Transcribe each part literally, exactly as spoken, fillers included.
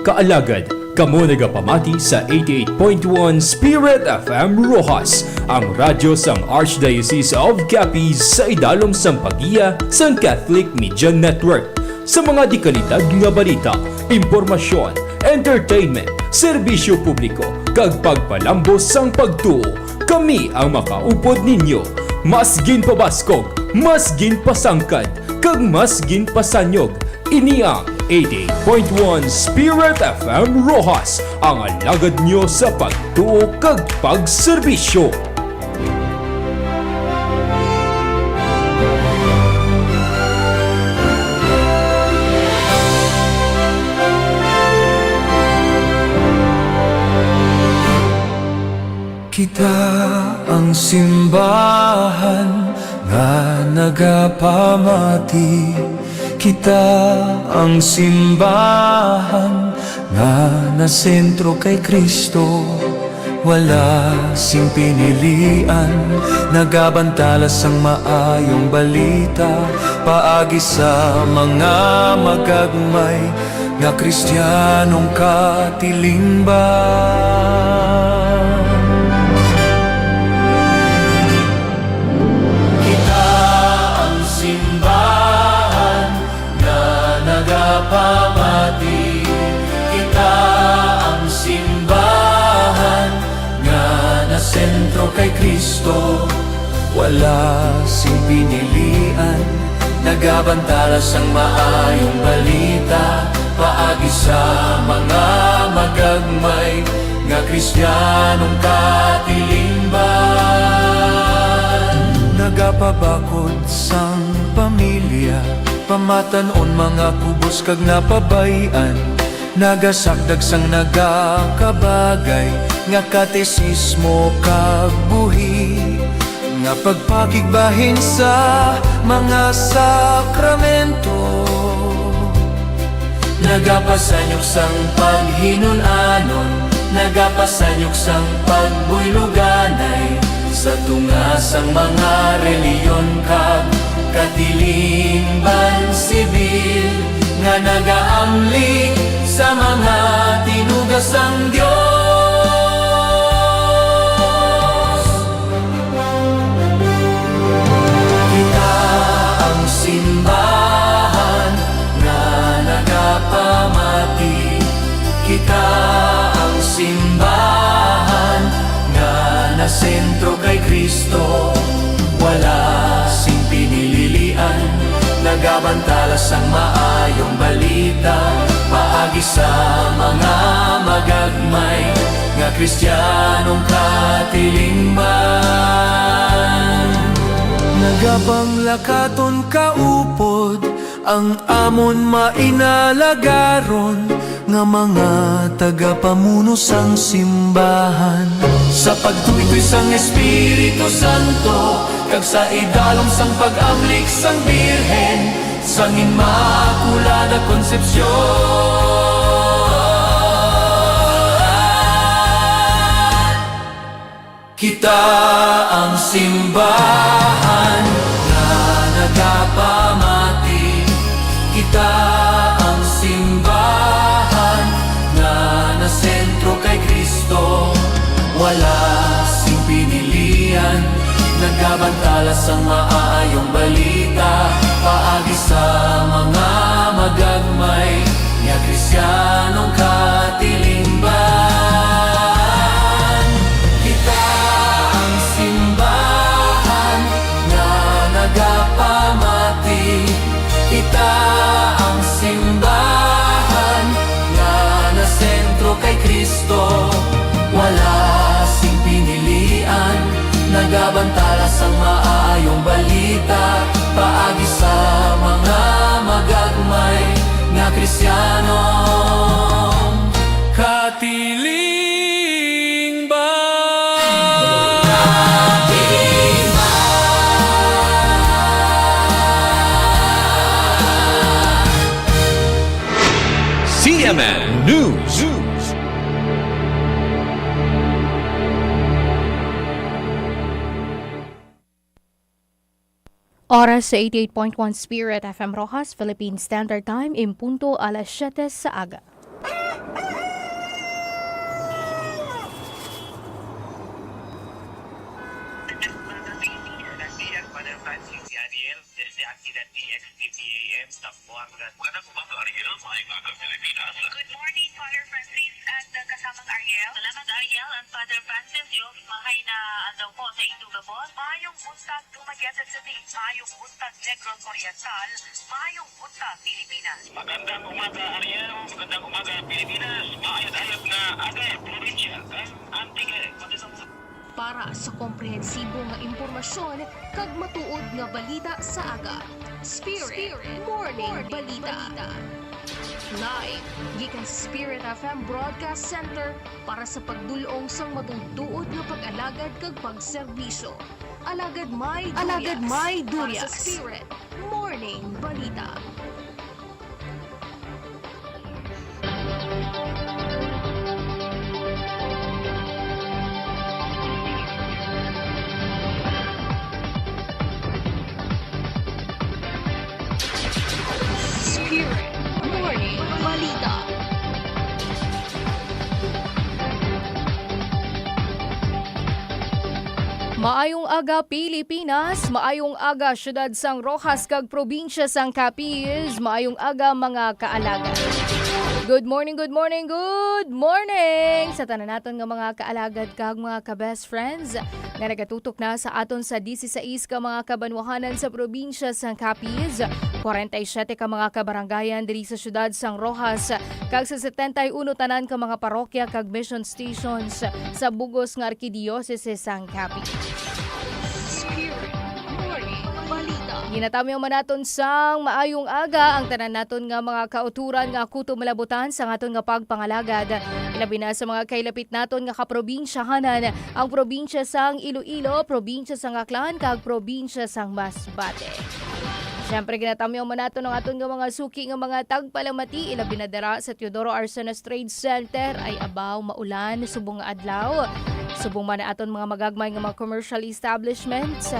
Kaalagad, kamo nagapamati sa eighty-eight point one Spirit F M Roxas, ang radyo sang Archdiocese of Capiz, sa idalom sang paggiya sang Catholic Media Network. Sa mga dikalidad nga balita, impormasyon, entertainment, serbisyo publiko, kag pagpalambo sang pagtuo, kami ang makaupod ninyo. Mas ginpabaskog, mas ginpasangkad, kag mas ginpasanyog. Ini ang eighty-eight point one Spirit F M Roxas, ang alagad nyo sa pagtuo kag pagserbisyo. Kita ang simbahan nga nagapamati. Kita ang simbahan nga nasentro kay Cristo. Wala sing pinilian, nagabantala sang maayong balita paagi sa mga magagmay nga Kristiyanong katilingban. Kita ang simbahan nga nagapamati. Kita ang simbahan nga nasentro kay Cristo. Wala sing pinilian, nagabantala sang maayong balita paagi sa mga magagmay nga Kristiyanong katilingban. Nagapabakod sang pamilya, pamatan-on, mga kubos kag napabay-an, nagasakdag sang nagakabagay nga katesismo kag buhi nga pagpakigbahin sa mga sakramento. Nagapasanyog sang paghinun-anon, nagapasanyog sang pagbuyloganay sa tunga sang mga relihiyon kag katilingban sibil nga nagaamli sa mga tinuga sang Dios. Kita ang simbahan nga nagapamati. Kita ang simbahan nga nasentro kay Cristo. Wala sing pinililian, nagabantala sang maayong balita paagi sa mga magagmay nga Kristiyanong katilingban. Nagapanglakaton kaupod ang amon mainalagaron nga mga tagapamuno sang simbahan. Sa pagtuytoy sang Espiritu Santo kag sa idalom sang pag-amlik sang Birhen sang Immaculada Concepcion, kita ang simbahan nga nagapamati. Kita ang simbahan nga nasentro kay Cristo. Wala sing pinilian, nagabantala sang maayong balita paagi sa mga magagmay nga Kristiyanong katilingban. Kita ang simbahan nga nagapamati. Kita ang simbahan nga nasentro kay Cristo. Wala sing pinilian, nagabantala sang maayong balita paagi sa mga magagmay nga Kristiyanong katilingban. C M N News. Oras sa eighty-eight point one Spirit F M Roxas, Philippine Standard Time, in punto alas siete sa aga. Maayong buntag, Dumaguete City. Maayong buntag, Negros Oriental. Maayong buntag, Pilipinas. Magandang umaga, Ariel. Magandang umaga, Pilipinas. Maayat-ayat nga aga, probinsya kag Antique. Para sa komprehensibo nga impormasyon kag matuod nga balita sa aga, Spirit Morning Balita. Live gikan sa Spirit F M Broadcast Center para sa pagdul-ong sang matuod-tuod nga pag-alagad kag pagserbisyo. Alagad May Durias. Alagad May Durias. Para sa Spirit Morning Balita. Spirit Morning Balita. Maayong aga, Pilipinas. Maayong aga, siyudad sang Roxas kag probinsya sang Capiz. Maayong aga, mga kaalagad. Good morning, good morning, good morning sa tanan naton nga mga kaalagad kag mga ka-best friends nga nagatutok na sa aton sa disisais ka mga kabanwahanan sa probinsya sang Capiz, kwarenta y siyete ka mga kabarangayan diri sa siyudad sang Roxas, kag sa setenta y uno tanan ka mga parokya kag mission stations sa bug-os nga arkidiyosese sang Capiz. Spirit Morning Balita. Ginatamyaw man naton sang maayong aga ang tanan naton nga mga kauturan nga kutob malabutan sang aton nga pagpangalagad, ilabi na sa mga kailapit naton nga kaprobinsyahanan, ang probinsya sang Iloilo, probinsya sang Aklan, kag probinsya sang Masbate. Siyempre, ginatamyaw man naton ang aton nga mga suki nga mga tagpalamati, ilabi na dira sa Teodoro Arcenas Trade Center. Ay abaw, maulan subong nga adlaw. Subong man ang aton mga magagmay nga mga commercial establishments,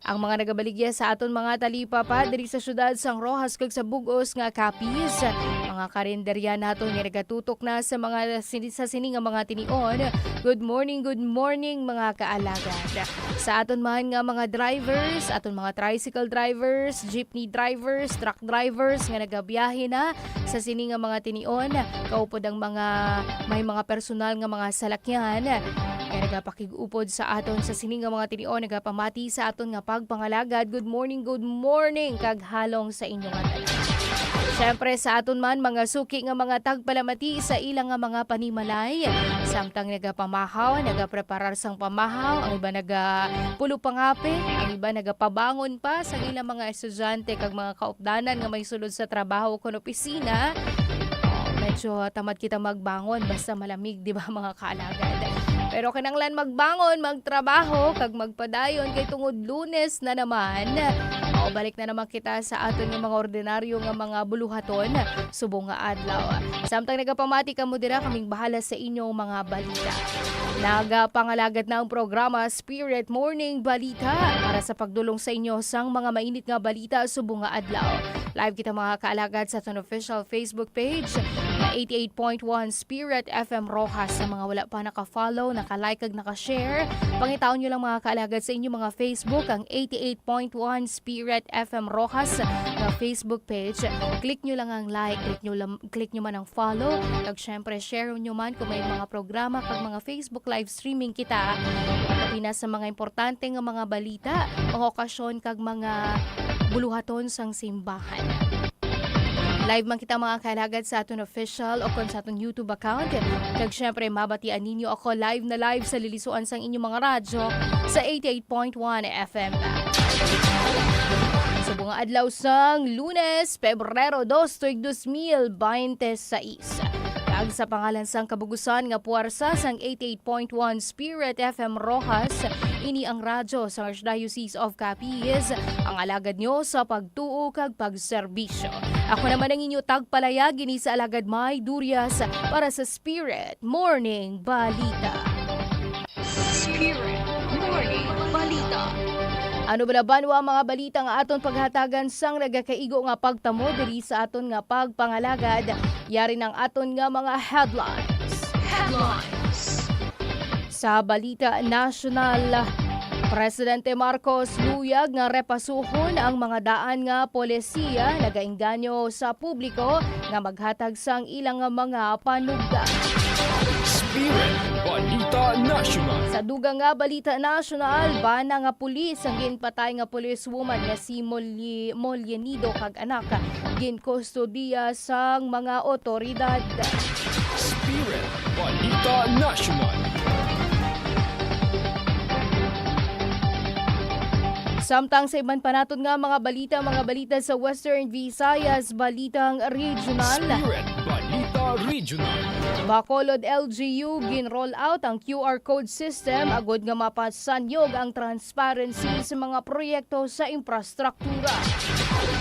ang mga nagabaligya sa aton mga talipapa diri sa siyudad sang Roxas kag sa bug-os nga Capiz, mga karinderya naton nga nagatutok na sa mga sini, sa sini nga mga tinion. Good morning, good morning, mga kaalagad. Sa aton man nga mga drivers, aton mga tricycle drivers, jeepney drivers, truck drivers nga nagabiyahe na sa sini nga mga tinion, kaupod ang mga may mga personal nga mga salakyan nga nagapakig-upod sa aton sa sini nga mga tinion, nagapamati sa aton nga pagpangalagad. Good morning, good morning, kag halong sa inyo nga tanan. Siyempre, sa aton man mga suki nga mga tagpalamati sa ila nga mga panimalay, samtang nagapamahaw, nagapreparar sang pamahaw, ang iba nagapulo pangape, ang iba nagapabangon pa sang ilang mga estudyante kag mga kaupdanan nga may sulod sa trabaho kon opisina. Oh, medyo tamad kita magbangon basta malamig, di ba, mga kaalagad? Pero kinahanglan magbangon, magtrabaho, kag magpadayon kay tungod Lunes na naman. Oh, balik na naman kita sa aton nga mga ordinaryo nga mga buluhaton subong nga adlaw. Samtang nagapamati kamo dira, kaming bahala sa inyong mga balita. Nagapangalagad na ang programa Spirit Morning Balita para sa pagdul-ong sa inyo sang mga mainit nga balita subong nga adlaw. Live kita, mga kaalagad, sa aton official Facebook page nga eighty-eight point one Spirit F M Roxas. Sa mga wala pa naka-follow, naka-like, kag naka-share, pangitaon nyo lang, mga kaalagad, sa inyong mga Facebook ang eighty-eight point one Spirit F M Roxas nga Facebook page. Click nyo lang ang like, click nyo, lam- click nyo man ang follow, kag syempre share nyo man kung may mga programa kag mga Facebook live streaming kita. Labi na sa mga importante nga mga balita, mga okasyon kag mga buluhaton sang simbahan. Live man kita, mga kaalagad, sa aton official o kon sa aton YouTube account. Kag syempre, mabatian ninyo ako live na live sa lilisuan sang inyong mga radyo sa eighty-eight point one F M. Subong nga adlaw sang Lunes, Pebrero dos, tuig dos mil bente sais. Kag sa pangalan sang kabugusan nga puwersa sang eighty-eight point one Spirit F M Roxas, ini ang radyo sa Archdiocese of Capiz, ang alagad nyo sa pagtuo kag pagserbisyo. Ako naman ang inyo tagpalayag, ini sa Alagad May Durias para sa Spirit Morning Balita. Spirit Morning Balita. Ano ba na ba ang mga balita nga aton paghatagan sang nagakaigo nga pagtamo diri sa aton nga pagpangalagad? Yari ng aton nga mga headlines. Headlines. Sa balita nasyonal, Presidente Marcos luyag nga repasuhon ang mga daan nga polisiya nagaengganyo sa publiko nga maghatag sang ilang mga panugda. Spirit Balita National. Sa dugang nga balita nasyonal, bana nga pulis ang ginpatay nga policewoman nga si Moli-, Molienido kag anak, ginkustodiya sang mga otoridad. Spirit Balita National. Samtang sa iban pa naton nga mga balita, mga balita sa Western Visayas, balitang regional. Spirit Balita Regional. Bacolod L G U, gin-roll out ang Q R code system agod nga mapasanyog ang transparency sa mga proyekto sa infrastruktura.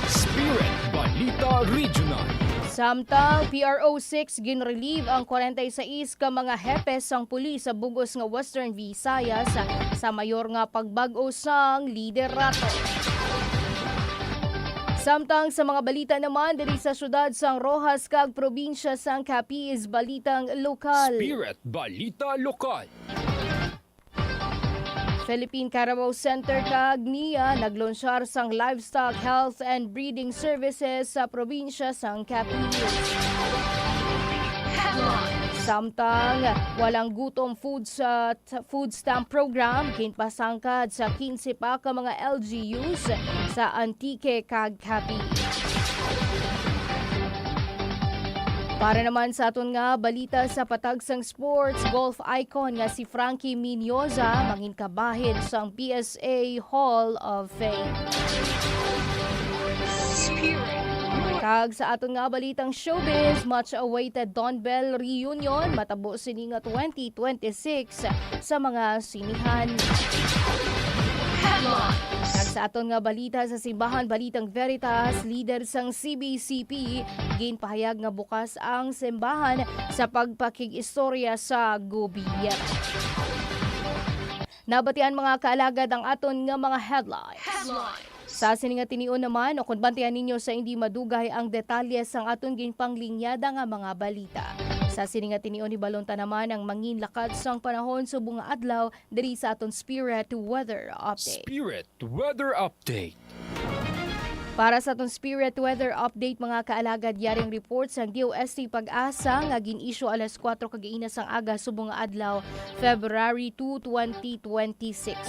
Spirit Balita Regional. Samtang P R O six, gin-relieve ang kwarenta y seis ka mga hepe sang pulis sa bug-os nga Western Visayas sa mayor nga pagbag-o sang liderato. Samtang sa mga balita naman diri sa siyudad sang Roxas kag probinsya sang Capiz, balitang lokal. Spirit Balita Lokal. Philippine Carabao Center kag nia naglunsyar sang livestock health and breeding services sa probinsya sang Capiz. Samtang Walang Gutom Food sa Food Stamp Program ginpasangkad sa quince pa ka mga L G Us sa Antique kag Capiz. Para naman sa aton nga balita sa patag sang sports, golf icon nga si Frankie Minioza mangin kabahin sang P S A Hall of Fame. Kag sa aton nga balitang showbiz, much awaited Don Bell reunion matabo sini nga twenty twenty-six sa mga sinihan. Kag sa aton nga balita sa simbahan, balitang Veritas, leader sang C B C P, ginpahayag nga bukas ang simbahan sa pagpakig-istorya sa gobyerno. Nabatian, mga kaalagad, ang aton nga mga headlines. Sa sini nga tinion naman, o kung bantayan ninyo sa hindi madugay ang detalye sang aton ginpanglinyada nga mga balita. Sa sini nga tinion, hibalon ta naman ang mangin lakad sang panahon subong nga adlaw diri sa aton Spirit Weather Update. Spirit Weather Update. Para sa aton Spirit Weather Update, mga kaalagad, yari ang report sang D O S T PAGASA nga gin-issue alas kuwatro kag ina sang aga subong nga adlaw, February two, twenty twenty-six.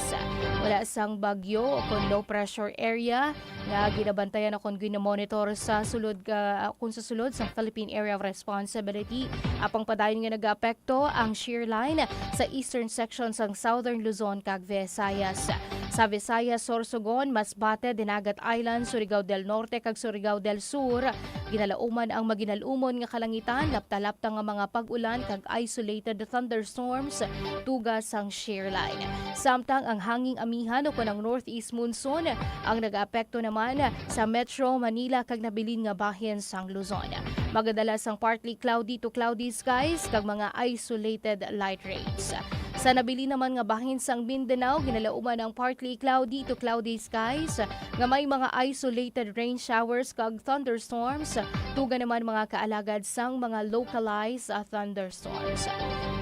Wala sang bagyo o kon low pressure area nga ginabantayan o kon ginamonitor sa sulod ka, kung sa sulod sang Philippine Area of Responsibility. Apang padayon nga nagaapekto ang shear line sa eastern section sang Southern Luzon kag Visayas. Sa Visayas, Sorsogon, Masbate, Dinagat Island, Surigao del Norte kag Surigao del Sur, ginalauman ang maginalumon nga kalangitan, lapta-lapta nga mga pag-ulan kag isolated thunderstorms tuga sang shear line. Samtang ang hanging amihan o kon ang northeast monsoon ang nagaapekto naman sa Metro Manila kag nabilin nga bahin sang Luzon. Magadala sang partly cloudy to cloudy skies kag mga isolated light rains. Sa nabilin naman nga bahin sang Mindanao, ginalauman ang partly cloudy to cloudy skies nga may mga isolated rain showers kag thunderstorms, tuga naman, mga kaalagad, sang mga localized, ah, thunderstorms.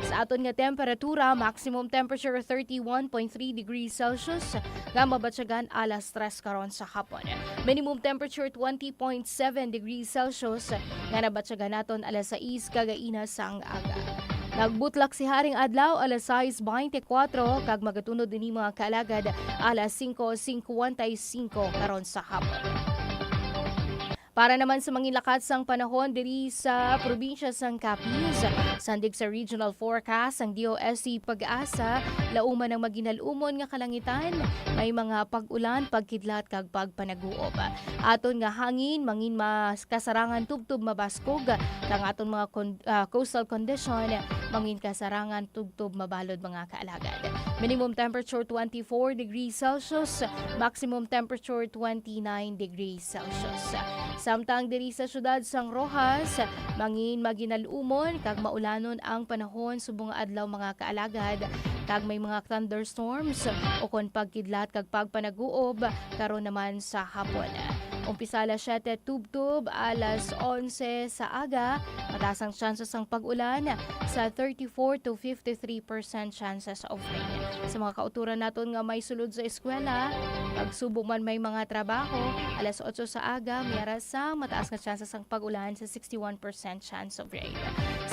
Sa aton nga temperatura, maximum temperature thirty-one point three degrees Celsius nga mabatyagan alas tres karon sa hapon. Minimum temperature twenty point seven degrees Celsius nga nabatyagan naton alas sais kagaina sang aga. Nagbutlak si Haring Adlaw alas sais beintikwatro kag magatunod ini, mga kaalagad, alas singko singkwenta y singko karon sa hapon. Para naman sa mangin lakad sang panahon diri sa probinsya sang Capiz, sandig sa regional forecast sang D O S T PAGASA, lauman ang maginalumon nga kalangitan, may mga pag-ulan, pagkidlat kag pagpanaguob. Aton nga hangin mangin mas kasarangan tubtob mabaskog, kag aton mga kon-, ah, coastal condition mangin kasarangan tubtob mabalod, mga kaalagad. Minimum temperature twenty-four degrees Celsius, maximum temperature twenty-nine degrees Celsius. Samtang diri sa siyudad sang Roxas, mangin maginalumon kag maulanon ang panahon subong nga adlaw, mga kaalagad, kag may mga thunderstorms o kon pagkidlat kag pagpanaguob karon naman sa hapon. Umpisa alas siyete tubtob alas onse sa aga, mataas ang tsansa sang pag-ulan sa thirty-four to fifty-three percent chances of rain. Sa mga kauturan naton nga may sulod sa eskwela, pagsubo man may mga trabaho, alas otso sa aga, may ara sang mataas nga tsansa sang pag-ulan sa sixty-one percent chance of rain.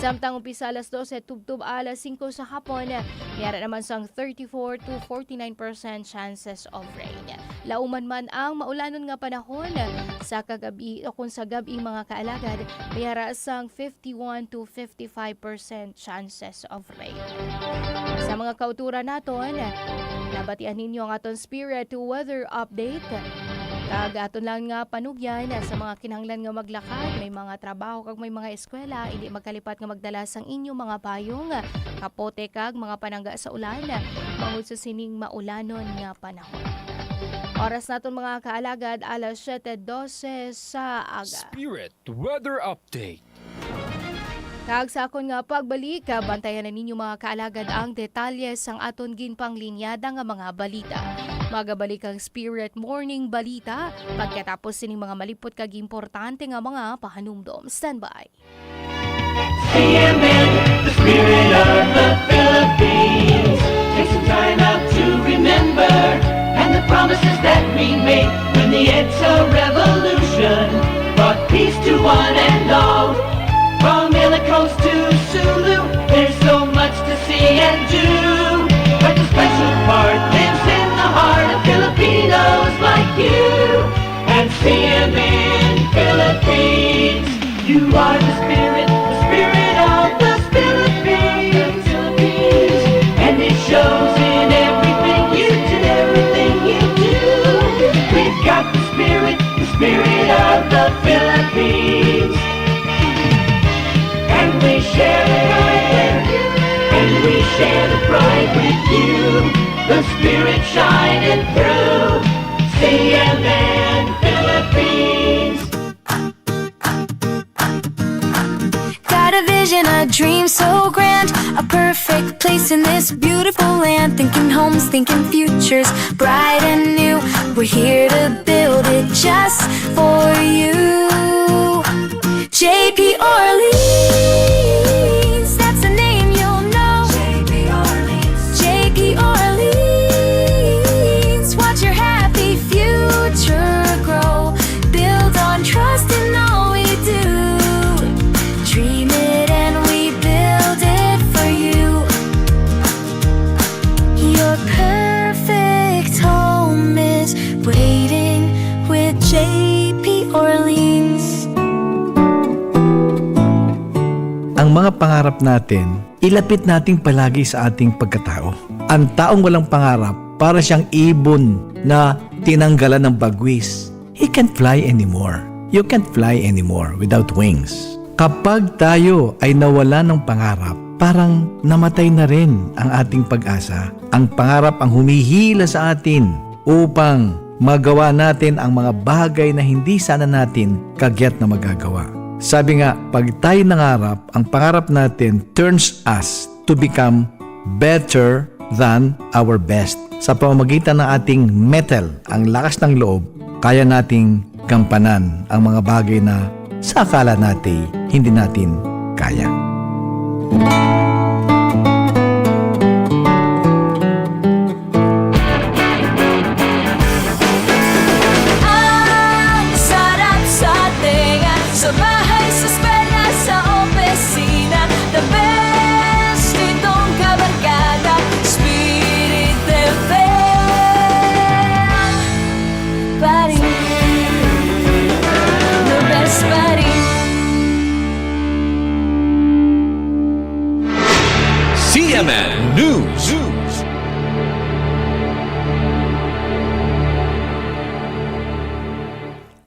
Samtang umpisa alas dose tubtob alas singko sa hapon, may ara naman sang thirty-four to forty-nine percent chances of rain. Lauman man ang maulanon nga panahon sa kagabi o kung sa gab-i, mga kaalagad, may ara sang fifty-one to fifty-five percent chances of rain. Sa mga kauturan naton, nabatian ninyo ang aton spirit weather update. Kag aton lang nga panugyan sa mga kinahanglan nga maglakad, may mga trabaho kag may mga eskwela, indi magkalipat nga magdala sang inyo mga payong, kapote kag mga panangga sa ulan, bangod sa sining maulanon nga panahon. Oras naton, mga kaalagad, alas siyete dose sa aga. Spirit Weather Update. Kag sa akon nga pagbalik, bantayan na ninyo, mga kaalagad, ang detalye sang aton ginpanglinyada nga mga balita. Magabalik ang Spirit Morning Balita pagkatapos sining mga malipot kag importante nga mga pahanumdom. Standby. C M N, the spirit of the Philippines. Take some time out to remember, and the promises that we made when the EDSA revolution brought peace to one and all. From Ilicones to Sulu, there's so much to see and do. But the special part lives in the heart of Filipinos like you and C M N Philippines. You are the spirit, the spirit of the Philippines. And it shows in everything you do, everything you do. We've got the spirit, the spirit of the Philippines. And we share the pride with you. And we share the pride with you. The spirit shining through C M N Philippines. Got a vision, a dream so grand, a perfect place in this beautiful land. Thinking homes, thinking futures, bright and new. We're here to build it just for you. J P Orleans, that's a name you'll know. J P Orleans. J P Orleans, watch your happy future grow. Build on trust in all we do. Dream it and we build it for you. Your perfect home is waiting with J P Orleans. Ang mga pangarap natin, ilapit natin palagi sa ating pagkatao. Ang taong walang pangarap, para siyang ibon na tinanggalan ng bagwis. He can't fly anymore. You can't fly anymore without wings. Kapag tayo ay nawala ng pangarap, parang namatay na rin ang ating pag-asa. Ang pangarap ang humihila sa atin upang magawa natin ang mga bagay na hindi sana natin kagyat na magagawa. Sabi nga, pag tayo nangarap, ang pangarap natin turns us to become better than our best. Sa pamamagitan ng ating mettle, ang lakas ng loob, kaya nating gampanan ang mga bagay na sa akala natin hindi natin kaya. Ang sarap sa tenga, sa bahay, sa eskwela, sa opisina. The best itong kabarkada, Spirit F M pa rin. The best pa rin. C M N News.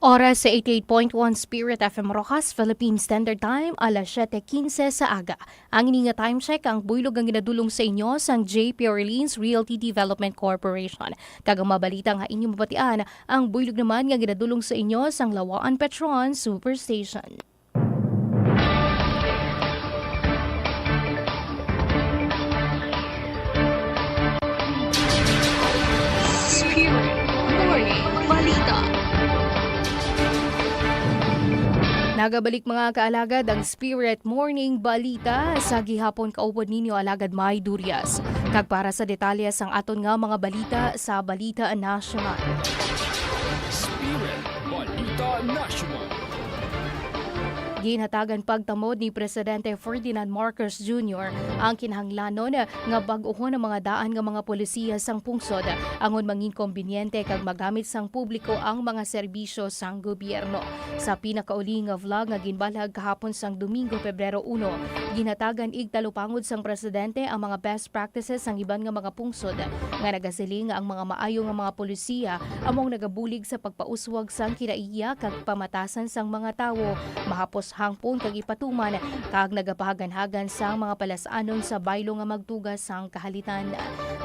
Oras sa eighty-eight point one Spirit F M Roxas, Philippine Standard Time, alas siyete quince sa aga. Ang ini nga time check, ang buylog ang ginadulong sa inyo sang J P Orleans Realty Development Corporation. Kag ang mabalita nga inyo mabatian, ang buylog naman nga ginadulong sa inyo sang Lawaan Petron Superstation. Spirit Morning Balita. Nagabalik, mga kaalagad, ang Spirit Morning Balita sa gihapon. Kaupod ninyo, Alagad May Durias. Kag para sa detalye sang aton nga mga balita sa Balita National. Spirit Balita National. Ginhatagan pagtamod ni Presidente Ferdinand Marcos Junior ang kinahanglanon nga bag-ohon ang mga daan nga mga polisiya sang pungsod, angon mangin kombinyente kag magamit sang publiko ang mga serbisyo sang gobyerno. Sa pinakauli nga vlog nga ginbalag kahapon sang Domingo, Pebrero uno, ginhatagan igtalupangod sang presidente ang mga best practices sang iban nga mga pungsod, nga nagasiling nga ang mga maayo nga mga polisiya amo ang nagabulig sa pagpauswag sang kinaiya kag pamatasan sang mga tawo, mahapos hangpon kag ipatuman, kag nagapahaganhagan sang mga palas-anon sa baylo nga magtuga sang kahalitan.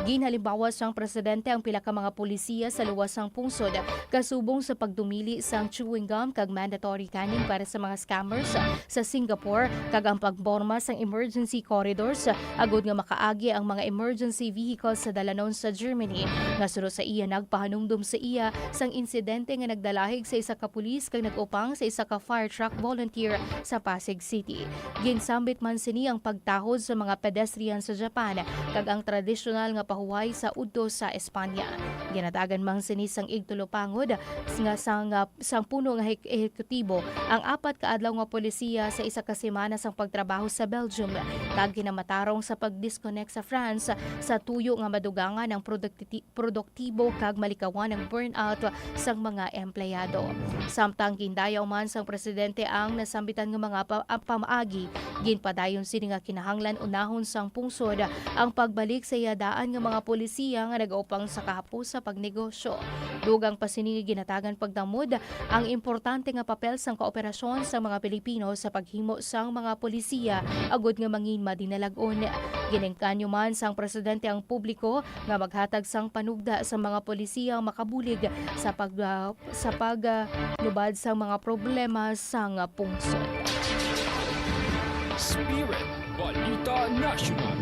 Ginhalimbawa sang presidente ang pila ka mga polisiya sa luwas sang pungsod, kasubong sa pagdumili sang chewing gum kag mandatory canning para sa mga scammers sa Singapore, kag ang pagporma sang emergency corridors, agod nga makaagi ang mga emergency vehicles sa dalanon sa Germany, nga suno sa iya nagpahanumdom sa iya sang insidente nga nagdalahig sa isa ka pulis kag nag-upang sa isa ka fire truck volunteer sa Pasig City. Ginsambit man sini ang pagtahod sa mga pedestrian sa Japan kag ang tradisyonal nga pahuway sa udto sa Espanya. Ginhatagan man sini sang igtulupangod nga sang, ah, sang puno nga hek-, ehekutibo ang apat ka adlaw nga polisiya sa isa ka semana sang pagtrabaho sa Belgium, kag ginamatarong sa pag-disconnect sa France sa tuyo nga madugangan ang produkti-, produktibo kag malikawan ang burnout sang mga empleyado. Samtang gindayaw man sang presidente ang nasambitan nga mga pa-, ah, pamaagi, ginpadayon sini nga kinahanglan unahon sang pungsod ang pagbalik sa iya daan nga mga polisiya nga nagaupang sa kahapos sa pagnegosyo. Dugang pa sini, ginhatagan pagtamod ang importante nga papel sang kooperasyon sang mga Pilipino sa paghimo sang mga polisiya, agud nga mangin madinalag-on. Ginengkanyo man sang presidente ang publiko nga maghatag sang panugda sa mga polisiyang makabulig sa pag-, ah, sa pag, ah, lubad sa mga problema sang pungsod. Spirit Balita National.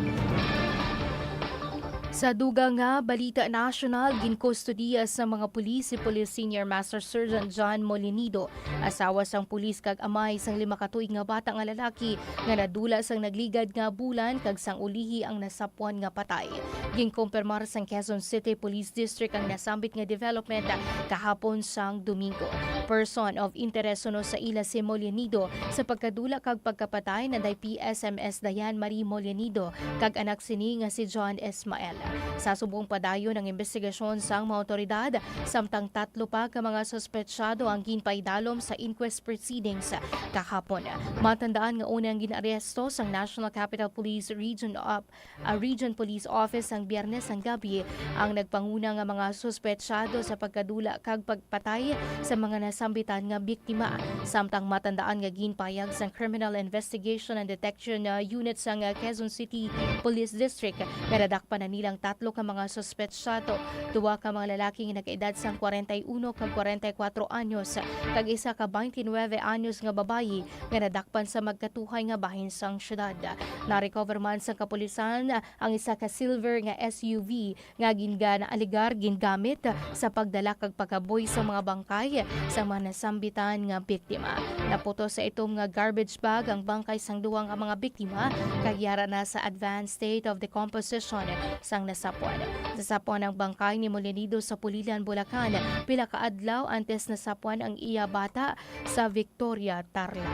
Sa dugang nga balita nasyonal, ginkustodiya sa mga pulis si Police Senior Master Sergeant John Molinido, asawa sang pulis kag amay sang lima ka tuig nga bata nga lalaki, nga nadula sang nagligad nga bulan kag sang ulihi ang nasapwan nga patay. Ginkumpirmar sang Quezon City Police District ang nasambit nga development kahapon sang Domingo. Person of interest suno sa ila si Molinido sa pagkadula kag pagkapatay nanday P S M S Diane Marie Molinido kag anak sini nga si John Ismael. Sa subong, padayon ang imbestigasyon sang mga awtoridad, samtang tatlo pa ka mga suspetsado ang ginpaidalom sa inquest proceedings kahapon. Matandaan nga una ang gin-aresto sang National Capital Police Region of, ah, Region Police Office sang Biyernes sang gabi ang nagpanguna nga mga suspetsado sa pagkadula kag pagpatay sa mga nasambitan nga biktima. Samtang matandaan nga ginpayag sang Criminal Investigation and Detection, ah, Unit sang, ah, Quezon City Police District nga nadakpan na nilang tatlo ka mga suspetsado, duha ka mga lalaki nga nag-edad sang kwarenta y uno kag kwarenta y kuwatro anyos, kag isa ka twenty-nine anyos nga babayi nga nadakpan sa magkatuhay nga bahin sang syudad. Na-recover man sang kapulisan ang isa ka silver nga S U V nga gingana-alegar gingamit sa pagdala kag pagkabuhi sa mga bangkay sa mga nasambitan nga biktima. Naputos sa itom nga garbage bag ang bangkay sang duha nga mga biktima, kag yara na sa advanced state of decomposition sang nasapwan. Nasapwan ang bangkay ni Molinido sa Pulilan, Bulacan, pila ka adlaw antes nasapwan ang iya bata sa Victoria, Tarlac.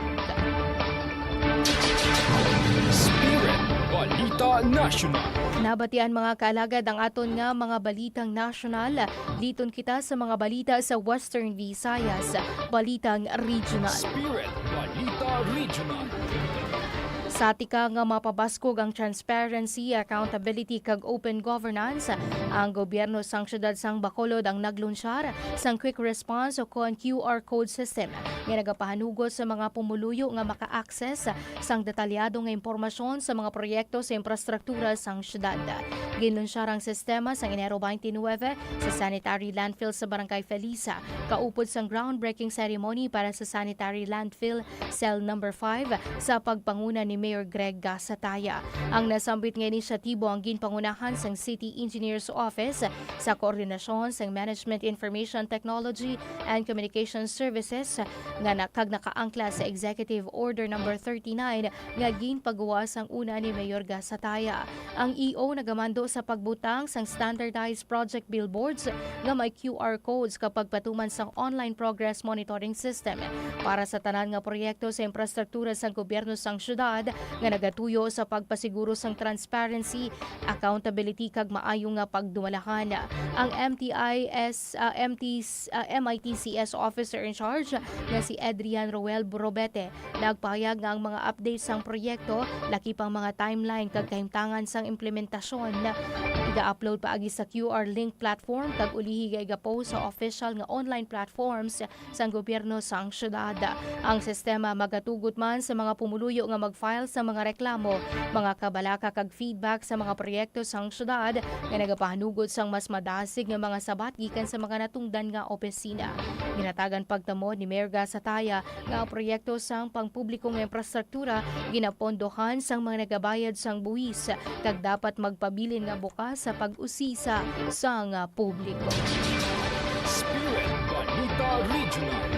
Spirit Balita National. Nabatian, mga kaalagad, ang aton nga mga balitang nasyonal. Liton kita sa mga balita sa Western Visayas, balitang regional. Spirit Balita Regional. Sa tikang nga mapabaskog ang transparency, accountability, kag open governance, ang gobyerno sang siyudad sang Bacolod ang naglunsyar sang quick response o kon Q R code system nga nagapahanugot sa mga pumuluyo nga maka-access sang detalyado nga impormasyon sa mga proyekto sa infrastruktura sang siyudad. Ginlunsyar ang sistema sang Enero twenty-nine sa sanitary landfill sa Barangay Felisa, kaupod sang groundbreaking ceremony para sa sanitary landfill cell number five sa pagpanguna ni Mayor Greg Gasataya. Ang nasambit nga inisyatibo ang ginpangunahan sang City Engineers Office sa koordinasyon sang Management Information Technology and Communication Services nga na-, kag nakaangkla sa Executive Order Number thirty-nine nga ginpagawa sang una ni Mayor Gasataya. Ang E O nagamando sa pagbutang sang standardized project billboards nga may Q R codes kag pagpatuman sang online progress monitoring system para sa tanan nga proyekto sa infrastruktura sang gobyerno sang syudad nga nagatuyo sa pagpasiguro sang transparency, accountability kag maayo nga pagdumalahan. Ang M T I S, ah, M T S, ah, M I T C S officer in charge nga si Adrian Roel Borobete nagpahayag nga ang mga updates sang proyekto, lakip ang mga timeline kag kahimtangan sang implementasyon, iga-upload paagi sa Q R link platform kag ulihi nga iga-post sa official nga online platforms sang gobyerno sang syudad. Ang sistema magatugot man sa mga pumuluyo nga mag-file sa mga reklamo, mga kabalaka kag feedback sa mga proyekto sang syudad nga nagapahanugod sang mas madasig nga mga sabat gikan sa mga natungdan nga opisina. Ginatagan pagtamod ni Mayor Gasataya nga ang proyekto sang pangpubliko nga infrastruktura ginapondohan sang mga nagabayad sang buhis kag dapat magpabilin nga bukas sa pag-usisa sang publiko. Spirit Balita Regional.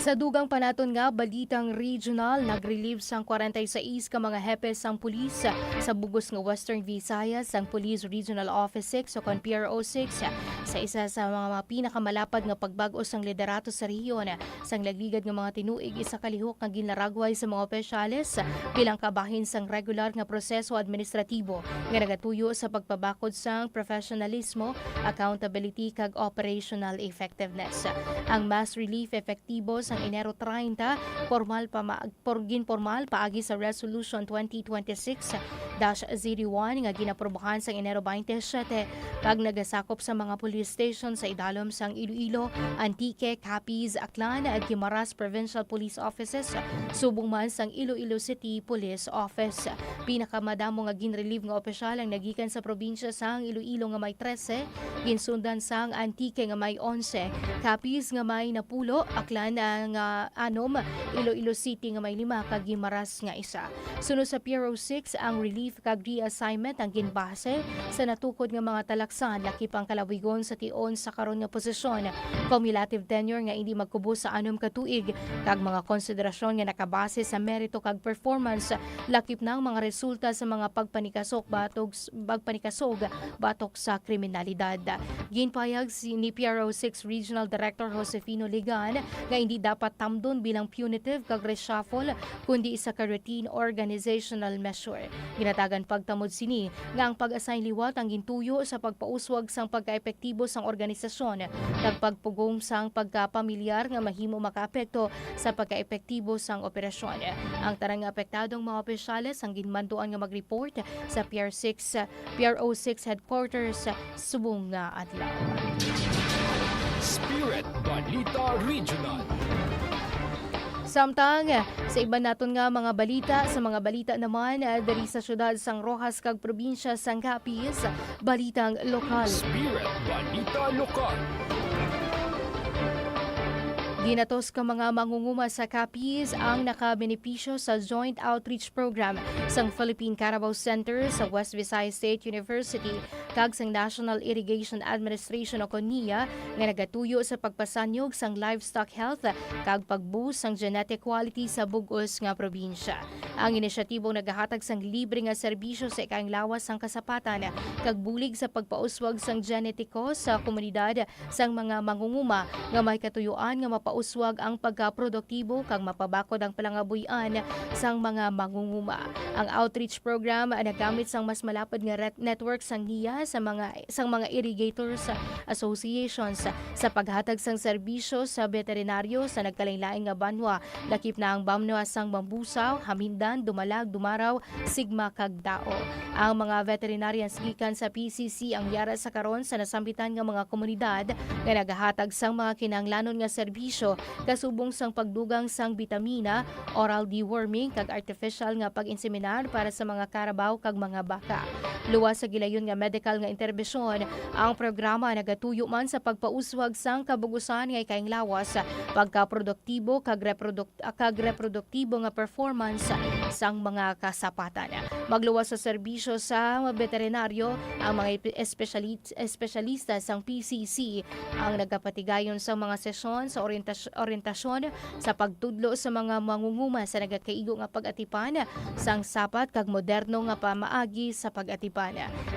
Sa dugang pa naton nga balitang regional, nag-relieve sang kwarenta y seis ka mga hepe sang pulis sa bug-os nga Western Visayas ang Police Regional Office six o kon P R O six sa isa sa mga pinakamalapad nga pagbag-o sang liderato sa rehiyon. Sang lagligad nga mga tinuig, isa ka lihok nga ginlaragway sa mga opisyales bilang kabahin sang regular nga proseso administratibo nga nagatuyo sa pagpabakod sang professionalismo, accountability, kag operational effectiveness. Ang mass relief epektibo sang Enero treinta, pormal pa ma-, por-, ginpormal paagi sa Resolution twenty twenty-six dash zero one nga ginaprobahan sang Enero twenty-seven, kag nagasakop sa mga police station sa idalom sang Iloilo, Antique, Capiz, Aklan, Guimaras Provincial Police Offices, subong man sang Iloilo City Police Office. Pinakamadamo nga ginrelieve nga opisyal ang nagikan sa probinsya sang Iloilo nga may trese, ginsundan sang Antique nga may onse, Capiz nga may napulo, Aklan, ah, nga anom, Iloilo City nga may lima, kag Guimaras nga isa. Suno sa P R O six, ang relief kag reassignment ang ginbase sa natukod nga mga talaksan, lakip ang kalabugon sa tion sa karon nga posisyon, cumulative tenure nga indi magkubos sa anom ka tuig, kag mga konsiderasyon nga nakabase sa merito kag performance, lakip na ang mga resulta sa mga pagpanikasok batok s-, pagpanikasog batok sa kriminalidad. Ginpahayag si, ni P R O six Regional Director Josefino Ligan nga hindi dapat tamdon bilang punitive kag reshuffle kundi isa ka routine organizational measure. Ginatagan pagtamod sini nga ang pag-assign liwat ang gintuyo sa pagpauswag sang pagkaepektibo sang organisasyon kag pagpugong sang pagkapamilyar nga mahimo makaapekto sa pagkaepektibo sang operasyon. Ang tanan nga apektadong mga opisyales ang ginmanduan nga mag-report sa P R six, P R O six headquarters subong nga adlaw. Spirit Balita Regional. Samtang sa iban naton nga mga balita, sa mga balita naman, ah, diri sa siyudad sang Roxas kag probinsya sang Capiz, balitang lokal. Spirit Balita Lokal. Ginatos ka mga mangunguma sa Capiz ang nakabenepisyo sa Joint Outreach Program sang Philippine Carabao Center sa West Visayas State University kag sang National Irrigation Administration o kon NIA nga nagatuyo sa pagpasanyog sang livestock health kag pag-boost sang genetic quality sa bug-os nga probinsya. Ang inisyatibo nagahatag sang libre nga serbisyo sa ikaayong lawas sang kasapatan kag bulig sa pagpauswag sang genetiko sa komunidad sang mga mangunguma nga may katuyuan nga mapauswag ang pagkaproduktibo kag mapabakod ang palangabuy-an sang mga mangunguma. Ang outreach program nagamit sang mas malapad nga ret-, network sang NIA sa mga, sang mga irrigators associations sa paghatag sang serbisyo sa veterinaryo sa nagkalainlain nga banwa, lakip na ang banwa sang Mambusao, Hamindan, Dumalag, Dumaraw, Sigma kag Dao. Ang mga veterinarians gikan sa P C C ang yara sa karon sa nasambitan nga mga komunidad nga nagahatag sang mga kinahanglanon nga serbisyo, kasubong sang pagdugang sang bitamina, oral deworming, kag artificial nga pag-inseminar para sa mga karabaw kag mga baka. Luwas sa gilayon nga medikal nga interbensyon, ang programa nagatuyo man sa pagpauswag sang kabug-usan nga ikahinglawas, pagkaproduktibo kag reproduk-, kag reproduktibo nga performance sang mga kasapatan. Magluwas sa serbisyo sa veterinaryo ang mga espesyali-, espesyalista sang P C C ang nagapatigayon sa mga sesyon sa orientas-, orientasyon sa pagtudlo sa mga mangunguma sa nagakaigo nga pag-atipan sang sapat kag moderno nga pamaagi sa pag-atipan.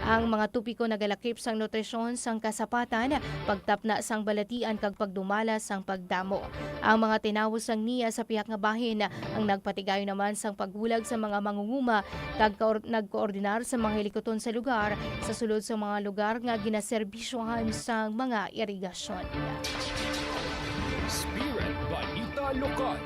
Ang mga topiko nagalakip sang nutrisyon sang kasapatan, pagtapna sang balatian kag pagdumala sang pagdamo. Ang mga tinawo sang niya sa pihak nga bahin ang nagpatigayon naman sang paghulag sa mga mangunguma kag kaor-, nagkoordinar sa mga hilikuton sa lugar sa sulod sa mga lugar nga ginaserbisyohan sang mga irigasyon. Spirit Balita Lokal.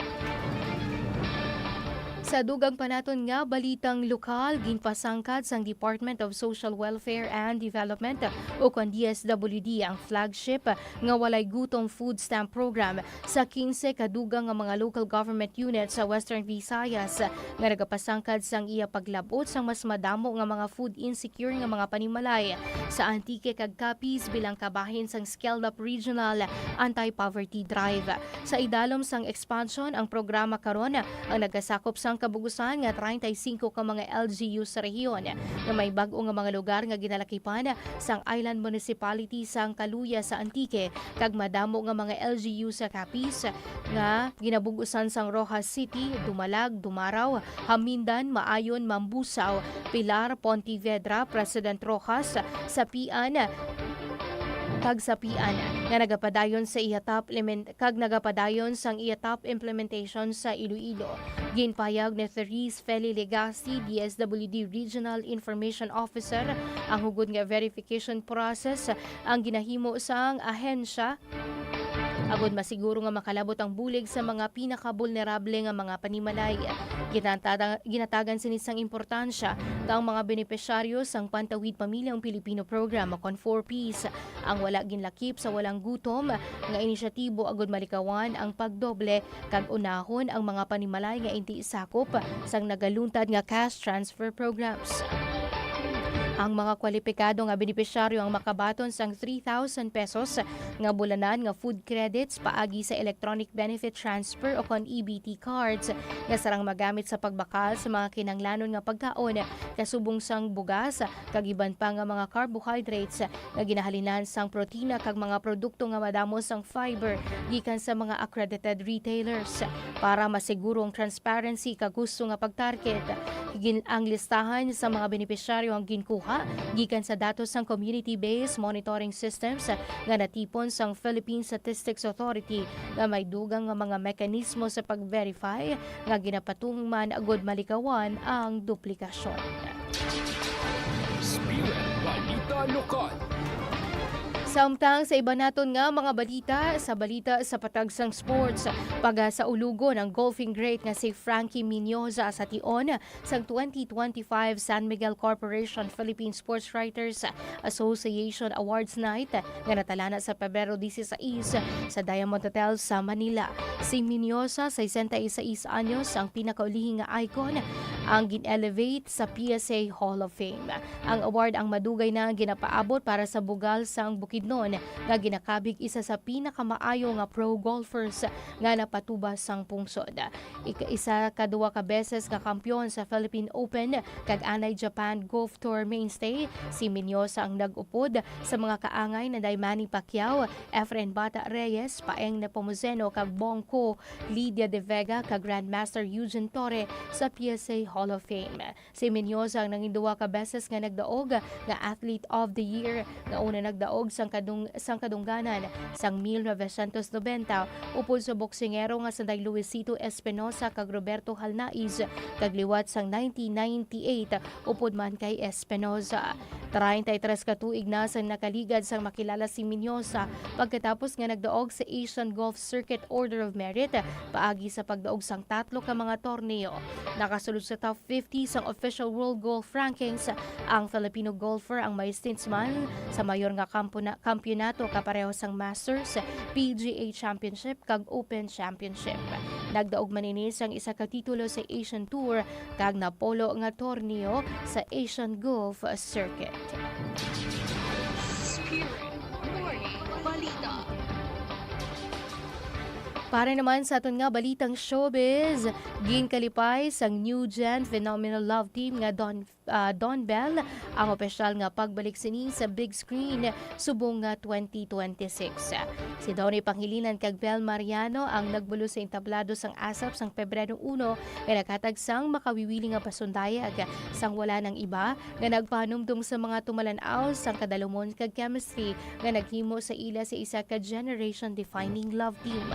Sa dugang pa naton nga balitang lokal, ginpasangkad sang Department of Social Welfare and Development, o kon D S W D, ang flagship nga Walay Gutom Food Stamp Program sa quince ka dugang nga mga local government units sa Western Visayas, nga nagapasangkad sang iya paglab-ot sang mas madamo nga mga food insecure nga mga panimalay sa Antique kag Capiz bilang kabahin sang Scaled Up Regional Anti-Poverty Drive. Sa idalom sang expansion, ang programa karon ang nagasakop sang kabug-usan nga treinta y cinco ka mga L G U sa rehiyon nga may bag-o nga mga lugar nga ginalakipan sang Island Municipality sang Caluya sa Antique kag madamo nga mga L G U sa Capiz nga ginabug-usan sang Roxas City, Dumalag, Dumarao, Jamindan, Maayon, Mambusao, Pilar, Pontevedra, President Roxas, Sapian, kag Sapian, nga nagapadayon sa iya top implement-, kag nagapadayon sang iya top implementation sa Iloilo. Ginpahayag ni Therese Feli Legacy, D S W D Regional Information Officer, ang hugod nga verification process ang ginahimo sang ahensya agod masiguro nga makalabot ang bulig sa mga pinakabulnerable nga mga panimalay. Ginataga-, ginatagan sini sang importansya nga ang mga benepisyaryo sang Pantawid Pamilyang Pilipino Program o kon four Ps ang wala ginlakip sa Walang Gutom nga inisyatibo agud malikawan ang pagdoble kag unahon ang mga panimalay nga indi sakop sang nagaluntad nga cash transfer programs. Ang mga kwalipikado nga benepisyaryo ang makabaton sang three thousand pesos nga bulanan nga food credits paagi sa electronic benefit transfer o kon E B T cards nga sarang magamit sa pagbakal sa mga kinahanglanon nga pagkaon, kasubong sang bugas kag iban pa nga mga carbohydrates nga ginahalinan sang protina kag mga produkto nga madamo sang fiber gikan sa mga accredited retailers. Para masiguro ang transparency kag husto nga pag-target, gin-, ang listahan sa mga benepisyaryo ang ginkuha gikan sa datos sang community-based monitoring systems nga natipon sang Philippine Statistics Authority nga may dugang nga mga mekanismo sa pag-verify nga ginapatuman agud malikawan ang duplikasyon. Spirit Balita Lokal. Samtang sa iban naton nga mga balita, sa balita sa patag sang sports, pagasa ulogon ang golfing great nga si Frankie Minioza sa tion sang twenty twenty-five San Miguel Corporation Philippine Sports Writers Association Awards Night nga natalana sa Pebrero dieciséis sa Diamond Hotel sa Manila. Si Minioza, sesenta y seis anyos, ang pinakaulihi nga icon ang gin-elevate sa P S A Hall of Fame. Ang award ang madugay na ginapaabot para sa bugal sang Bukidnon nga ginakabig isa sa pinakamaayo nga pro golfers nga napatubas sang pungsod. Ika-, isa ka duwa ka beses nga kampiyon sa Philippine Open kag anay Japan Golf Tour mainstay, si Minioza ang nag-upod sa mga kaangay na day Manny Pacquiao, Efren Bata Reyes, Paeng Nepomuceno kag Bong Ko, Lydia De Vega kag Grandmaster Eugene Torre sa P S A Hall of Fame. Si Minioza ang nangin duwa ka beses nga nagdaog nga Athlete of the Year, nga una nagdaog sang kadung-, sang kadungganan sang mil novecientos noventa upod sa boksingero nga sanday Luisito Espinosa kag Roberto Halnaiz, kag liwat sang nineteen ninety-eight upod man kay Espinosa. Treinta y tres ka tuig na sang nakaligad sang makilala si Minioza pagkatapos nga nagdaog sa Asian Golf Circuit Order of Merit paagi sa pagdaog sang tatlo ka mga torneo. Nakasulod sa top fifty sang official world golf rankings. Ang Filipino golfer ang may stints man sa mayor nga kampuna-, kampyonato kapareho sang Masters, P G A Championship, kag Open Championship. Nagdaog man ini sang isa ka titulo sa Asian Tour kag napulo nga torneo sa Asian Golf Circuit. Spirit Morning Balita. Para naman sa aton nga balitang showbiz, ginkalipay sang new gen phenomenal love team nga Don, ah, Don Bell ang opisyal nga pagbalik sini sa big screen subong nga twenty twenty-six. Si Donnie Pangilinan kag Bel Mariano ang nagbulo sa entablado sang ASAP sang Pebrero uno nga naghatag sang makawiwili nga pasundayag sang wala nang iba nga nagpahanumdom sa mga tumalan-aw sang kadalumon kag chemistry nga naghimo sa ila sa isa ka generation-defining love team.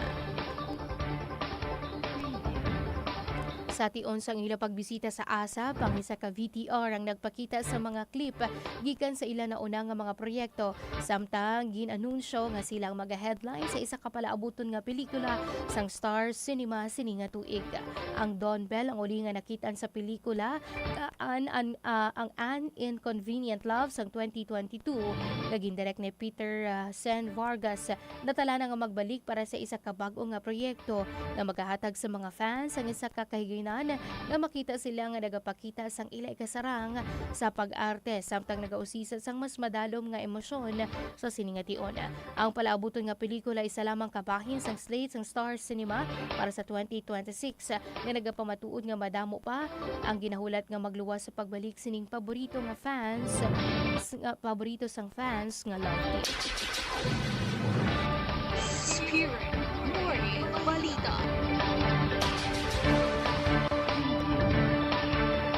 Sa tion sang ila pagbisita sa ASAP, ang isa ka V T R ang nagpakita sa mga clip gikan sa ila nauna nga mga proyekto, samtang gin-anunsyo nga sila ang maga-headline sa isa ka palaabuton nga pelikula sang Star Cinema sini nga tuig. Ang Don Bell ang uli nga nakit-an sa pelikula, ka-, an, an, ah, ang An Inconvenient Love sang twenty twenty-two, nga gindirect ni Peter, ah, Sen Vargas. Natala na nga magbalik para sa isa ka bag-o nga proyekto nga magahatag sa mga fans ang isa ka kahigayonan nga makita sila nga nagapakita sang ila ikasarang sa pag-arte samtang nagausisa sang mas madalom nga emosyon sa sini nga tion. Ang palaabuton nga pelikula isa lamang ka bahin sang slate sang Star Cinema para sa twenty twenty-six nga nagapamatuod nga madamo pa ang ginahulat nga magluwas sa pagbalik sining paborito nga fans, s-, nga paborito sang fans nga love team. Spirit Morning Balita.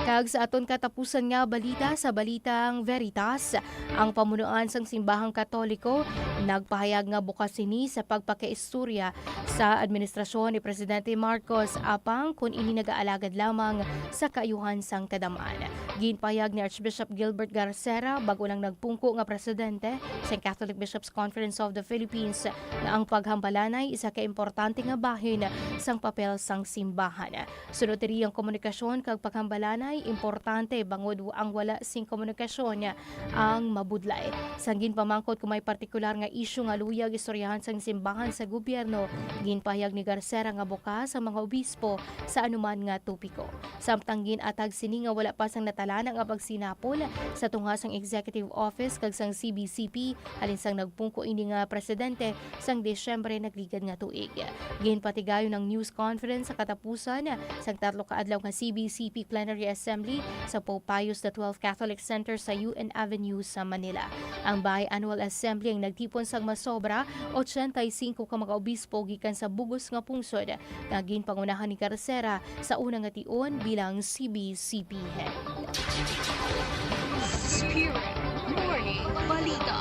Kag sa aton katapusan nga balita, sa Balitang Veritas, ang pamunuan sang simbahang Katoliko nagpahayag nga bukas sini sa pagpakiistorya sa administrasyon ni Presidente Marcos, apang kon ini nagaalagad lamang sa kaayuhan sang kadam-an. Ginpahayag ni Archbishop Gilbert Garcera, bag-o lang nagpungko nga presidente sa Catholic Bishops' Conference of the Philippines, nga ang paghambalanay isa ka importante nga bahin sang papel sang simbahan. Sunod diri ang komunikasyon kag paghambalanay importante, bangod ang wala sing komunikasyon ang mabudlay. Sang ginpamangkot kung may partikular nga isyu nga luyag istoryahan sang simbahan sa gobyerno, ginpahayag ni Garcera nga bukas ang mga obispo sa anuman nga topiko. Samtang gin-atag sini nga wala pa sang natalana nga pagsinapol sa tunga sang Executive Office kag sang C B C P halin sang nagpungko ini nga presidente sang Disyembre nagligad nga tuig. Ginpatigayon ang news conference sa katapusan sang tatlo ka adlaw nga C B C P Plenary Assembly sa Pope Pius the twelfth Catholic Center sa U N Avenue sa Manila. Ang biannual assembly ang nagtipon sang masobra ochenta y cinco ka mga obispo gikan sa bug-os nga pungsod nga ginpangunahan ni Garcera sa una nga tion bilang C B C P head. Spirit Morning Balita.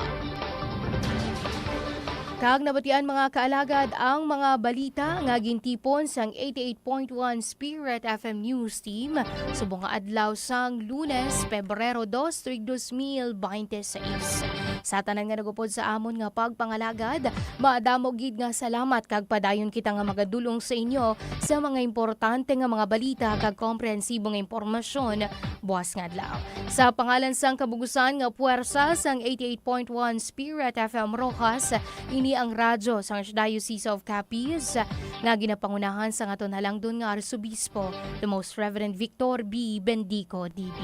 Kag nabatian, mga kaalagad, ang mga balita nga gintipon sang eighty-eight point one Spirit F M News Team subong nga adlaw sang Lunes, Pebrero dos, tuig dos mil bente seis. Sa tanan nga nagupod sa amon nga pagpangalagad, madamo gid nga salamat kag padayon kita nga magadul-ong sa inyo sa mga importante nga mga balita kag komprehensibo nga impormasyon buas nga adlaw. Sa pangalan sang kabugusan nga puwersa sang eighty-eight point one Spirit F M Roxas, ini ang radyo sang Archdiocese of Capiz nga ginapangunahan sang aton halangdon nga Arsobispo, the Most Reverend Victor B Bendico, D D.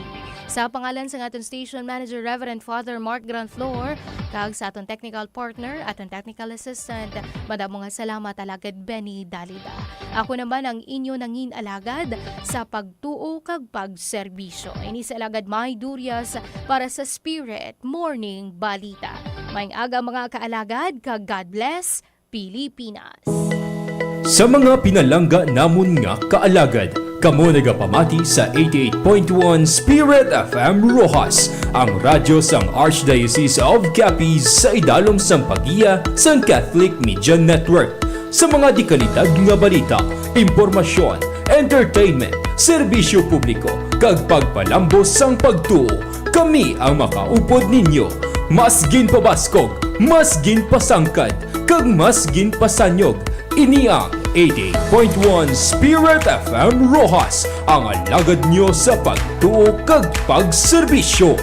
Sa pangalan sang aton station manager, Reverend Father Mark Granflor, kag sa aton technical partner, aton technical assistant, madamo nga salamat, Alagad Benny Dalida. Ako naman ang inyo nangin alagad sa pagtuo kag pagserbisyo. Ini si Alagad May Durias para sa Spirit Morning Balita. Maayong aga, mga kaalagad, kag God bless, Pilipinas. Sa mga pinalangga namon nga kaalagad, kamo nagapamati sa eighty-eight point one Spirit F M Roxas, ang radyo sang Archdiocese of Capiz sa idalom sang paggiya sang Catholic Media Network. Sa mga dikalidad nga balita, impormasyon, entertainment, serbisyo publiko, kag pagpalambo sang pagtuo, kami ang makaupod ninyo. Mas ginpabaskog, mas ginpasangkad, kag mas ginpasanyog. Ini ang Eighty-eight point one Spirit F M Roxas, ang alagad nyo sa pagtuo kag pagserbisyo.